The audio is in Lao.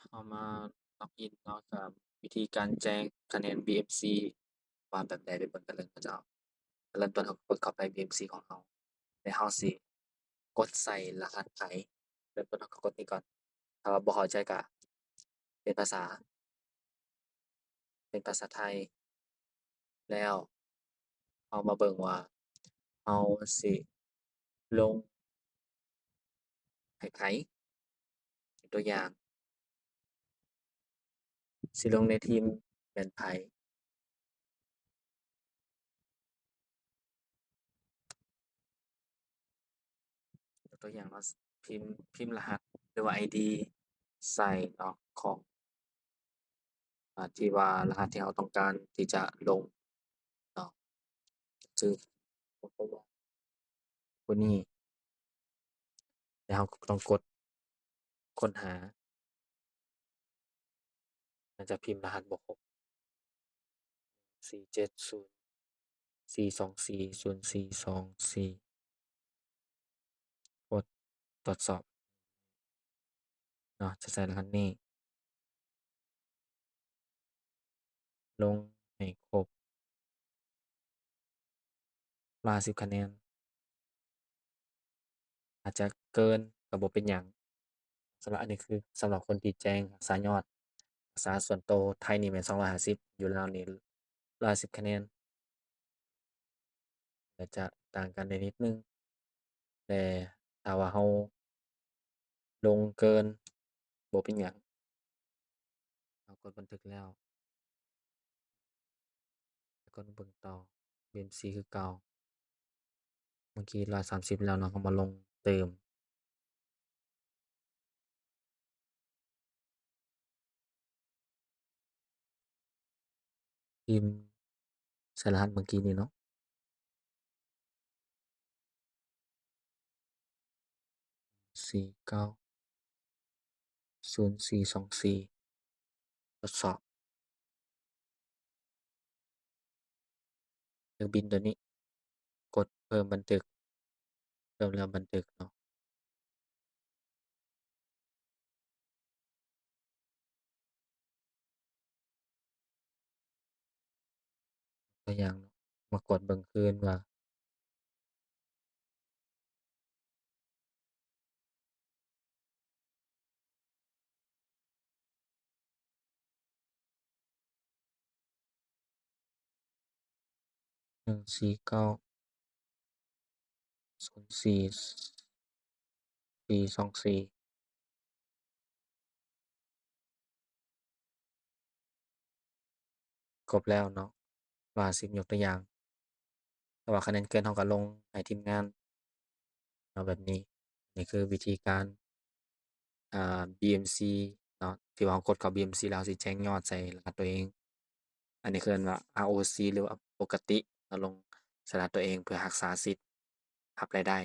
ເຮົາມາລັອກອິນເນາະ ກັບວິທີການແຈ້ງຄະແນນ ບີເອັມຊີ ວ່າແບບໃດ ໄປເບິ່ງກັນເລີຍເນາະເຈົ້າ. ເລີ່ມຕົ້ນເຮົາກໍກົດເຂົ້າໄປ ບີເອັມຊີ ຂອງເຮົາ ແລ້ວເຮົາຊິກົດໃສ່ລະຫັດໃຜ. ເລີ່ມຕົ້ນເຮົາກໍກົດນີ້ກ່ອນ ຖ້າວ່າບໍ່ເຂົ້າໃຈກໍເປັນພາສາ ເປັນພາສາໄທ ແລ້ວເຮົາມາເບິ່ງວ່າເຮົາຊິລົງໃຫ້ໃຜ. ຍົກຕົວຢ່າງ ຊິລົງໃນທີມແມ່ນໃຜ? ຍົກຕົວຢ່າງເນາະ ພິມ ພິມລະຫັດ ຫຼືວ່າ ໄອດີ ໃສ່ເນາະ ຂອງ ອາ ທີ່ວ່າລະຫັດທີ່ເຮົາຕ້ອງການທີ່ຈະລົງເນາະ ຊື່ ຄົນນີ້ ແລ້ວເຮົາກໍຕ້ອງກົດຄົ້ນຫາ ໜ້າຈະພິມລະຫັດບໍ່ຄົບ ສີ່ເຈັດສູນ ສີ່ສອງສີ່ ສູນສີ່ສອງສີ່ ກົດ ກວດສອບເນາະ ຈະໃສ່ລະຫັດນີ້ ລົງໃຫ້ຄົບຮ້ອຍຫ້າສິບຄະແນນ ອາດຈະເກີນກໍບໍ່ເປັນຫຍັງ. ສຳລັບ ອັນນີ້ຄືສຳລັບຄົນທີ່ແຈ້ງຮັກສາຍອດ. ຮັກສາສ່ວນໂຕໄທນີ້ແມ່ນສອງຮ້ອຍຫ້າສິບ ຢູ່ລາວນີ້ຮ້ອຍຫ້າສິບຄະແນນ ກໍຈະຕ່າງກັນໄດ້ນິດໜຶ່ງ ແຕ່ຖ້າວ່າເຮົາລົງເກີນ ບໍ່ເປັນຫຍັງ. ເຮົາກົດບັນທຶກແລ້ວ ແລ້ວກໍເບິ່ງຕໍ່ ບີເອັມຊີ ຄືເກົ່າ. ເມື່ອກີ້ຮ້ອຍສາມສິບແລ້ວເນາະ ເຮົາມາລົງຕື່ມ ພິມໃສ່ລະຫັດເມື່ອກີ້ນີ້ເນາະ ສີ່ເກົ້າ ສູນສີ່ສອງສີ່ ທົດສອບ. ເລືອກບິນຕົວນີ້ ກົດເພີ່ມບັນທຶກ ເພີ່ມແລ້ວບັນທຶກເນາະ. ຕົວຢ່າງເນາະ ມາກວດເບິ່ງຄືນວ່າ ໜຶ່ງສີ່ເກົ້າ ສູນສີ່ ສີ່ສອງສີ່ ຄົບແລ້ວເນາະ ຮ້ອຍຫ້າສິບ ຍົກຕົວຢ່າງ. ຖ້າວ່າຄະແນນເກີນ ເຮົາກໍລົງໃຫ້ທີມງານເນາະ ແບບນີ້. ນີ້ຄືວິທີການ ອ່າ ບີເອັມຊີ ເນາະ ທີ່ວ່າເຮົາກົດເຂົ້າ ບີເອັມຊີ ແລ້ວເຮົາຊິແຈ້ງຍອດໃສ່ລະຫັດຕົວເອງ. ອັນນີ້ເອີ້ນວ່າ ອາໂອຊີ ຫຼືວ່າປົກກະຕິເນາະ ລົງໃສ່ລະຫັດຕົວເອງເພື່ອຮັກສາສິດຮັບລາຍໄດ້.